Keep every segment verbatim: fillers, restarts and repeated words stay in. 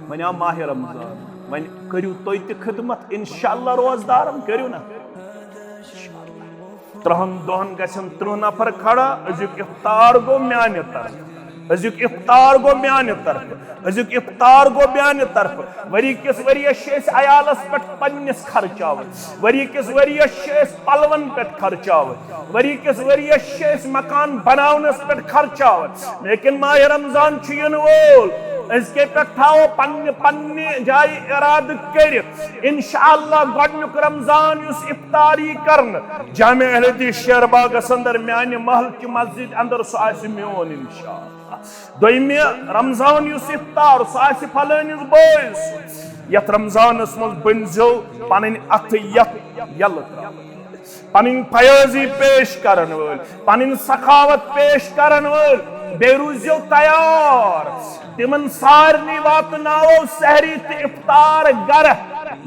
وۄنۍ آو ماہِ رمضان، وۄنۍ کٔرِو تُہۍ تہِ خدمت، انشاءاللہ روزدارن کٔرِو نا۔ ترٛہن دۄہن گژھن ترٛہ نفر کھڑا، أزیُک افطار گوٚو میانہِ طرفہٕ، أزیُک افطار گوٚو میانہِ طرفہٕ، أزیُک افطار گوٚو میانہِ طرفہٕ۔ ؤری کِس ؤریس چھِ أسۍ عیالس پٮ۪ٹھ پننِس خرچاوان، ؤری کِس ؤریس چھِ أسۍ پلون پٮ۪ٹھ خرچاوان، ؤری کِس ؤریس چھِ أسۍ مکان بناونس پٮ۪ٹھ خرچاوان، لیکن ماہِ رمضان چھُ یِنہٕ وول۔ أزکے پٮ۪ٹھ تھاوو پننہِ پننہِ جایہِ ارادٕ کٔرِتھ، انشاءاللہ گۄڈنیُک رمضان یُس افطار یی کرنہٕ جامع اہل حدیث شیر باغس اندر، میانہِ محلہٕ چہِ مسجد اندر، سُہ آسہِ میون انشاءاللہ۔ دوٚیمہِ رمضان یُس افطار، سُہ آسہِ فلٲنِس بٲیِس۔ یتھ رمضانس منٛز بٔنزیو پنٕنۍ اتھٕ یتھ یلہٕ ترٛاوان، پنٕنۍ فیاضی پیش کرن وٲلۍ، پنٕنۍ سخاوت پیش کرن وٲلۍ، بیٚیہِ روٗزیو تیار۔ تِمن سارنٕے واتناوو سحری تہٕ افطار گرٕ،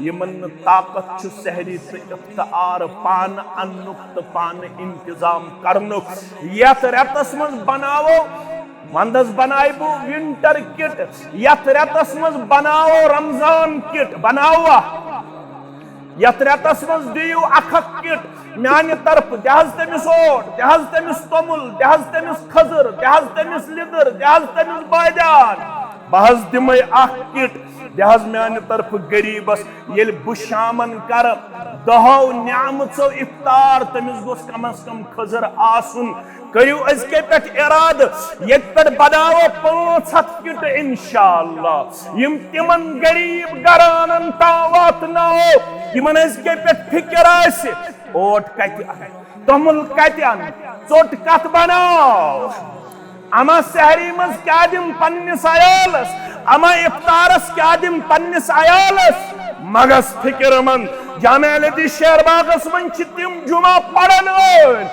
یِمن نہٕ طاقت چھُ سحری تہٕ افطار پانہٕ اننُک تہٕ پانہٕ انتظام کرنُک۔ یتھ رٮ۪تس منٛز بناوو، ونٛدس بنایہِ بہٕ ونٹر کِٹ، یتھ رٮ۪تس منٛز بناوو رمضان کِٹ، بناووا؟ یتھ رٮ۪تس منٛز دِیِو اکھ اکھ کِٹ میانہِ طرفہٕ، دِ حظ تٔمِس اوٹ، دِ حظ تٔمِس توٚمُل، دِ حظ تٔمِس کھٔزٕر، دِ حظ تٔمِس لیٚدٕر، دِ حظ تٔمِس بٲدیان۔ بہٕ حظ دِمے اکھ کِٹ، دِ حظ میانہِ طرفہٕ غریٖبس۔ ییٚلہِ بہٕ شامن کرٕ دہو نعمژو افطار، تٔمِس گوٚژھ کم از کم کھٔزٕر آسُن۔ کٔرِو أزکے پٮ۪ٹھ ارادٕ، ییٚتہِ پٮ۪ٹھ بناوو پانٛژھ ہتھ کِٹہٕ انشاءاللہ، یِم تِمن غریٖب گرانن تام واتناوو، یِمن أزکے پٮ۪ٹھ فکر آسہِ، اوٹ کتہِ انہٕ، توٚمُل کتہِ انہٕ، ژوٚٹ کتھ بناو، اما سحری منٛز کیٛاہ دِم پننِس عیالس، اما افطارس کیٛاہ دِم پننِس عیالس۔ مگس فکر مند، جامع اہل حدیث شیر باغس منٛز چھِ تِم جمعہ پرن وٲلۍ،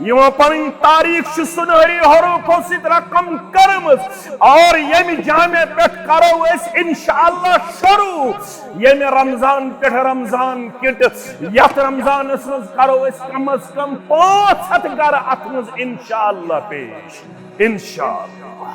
یِمو پنٕنۍ تاریخ چھِ سُنہری حروفو سۭتۍ رقم کٔرمٕژ، اور ییٚمہِ جامع پٮ۪ٹھ کرو أسۍ انشاءاللہ شروع، ییٚمہِ رمضان پٮ۪ٹھ رمضان کِٹ، یتھ رمضانس منٛز کرو أسۍ کم از کم پانٛژھ ہتھ گرٕ اتھ منٛز انشاءاللہ پیش، انشاءاللہ۔